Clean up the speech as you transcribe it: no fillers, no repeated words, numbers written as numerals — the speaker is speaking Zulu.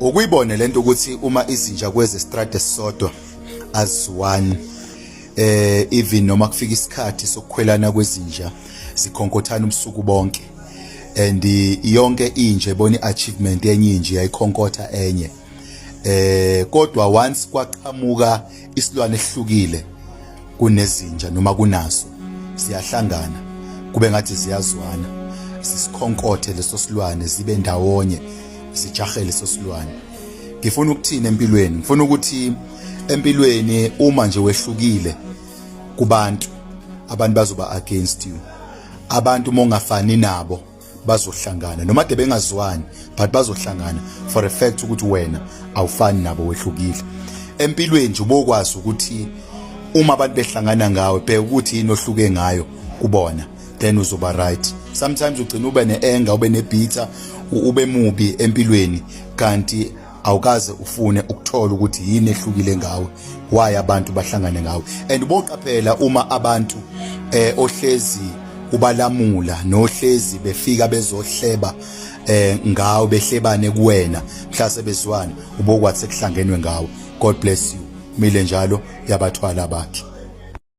Ukuyibone lento ukuthi uma izinja kweze strade sisodwa azizwani, even noma kufika isikhathi sokukhwelana kwezinja, zikhonkothana ubusuku bonke, and yonke inje ebona iachievement yenye inje yayikhonkotha enye. Kodwa once kwaqhamuka isilwane esihlukile kunezinja noma kunazo, siyahlangana, kube ngathi ziyazwana, sisikhonkothe leso silwane, zibe ndawonye, sijahe leso silwane. Ngifuna ukuthini empilweni? Ngifuna ukuthi empilweni, uma nje wehlukile kubantu, abantu bazoba against you. Abantu uma ungafani nabo bazohlangana, noma de bengazwani, but bazohlangana for a fact ukuthi wena awufani nabo, wehlukile. Empilweni nje ubokwazi ukuthi uma abantu behlangana ngawe, bheka ukuthi yini ohluke ngayo kubona, then uzoba right. Sometimes ugcina ube ne-anger, ube ne-bitter, ube mubi empilweni, kanti awukaze ufune ukuthola ukuthi yini ehlukile ngawe, why abantu bahlangane ngawe. And uboqaphela uma abantu ohlezi ubalamula nohlezi befika bezohleba ngawe, behlebane kuwena, mhlase bezwana, ubokwathi sekuhlangenwe ngawe. God bless you. Mile njalo yabathwala bakhe.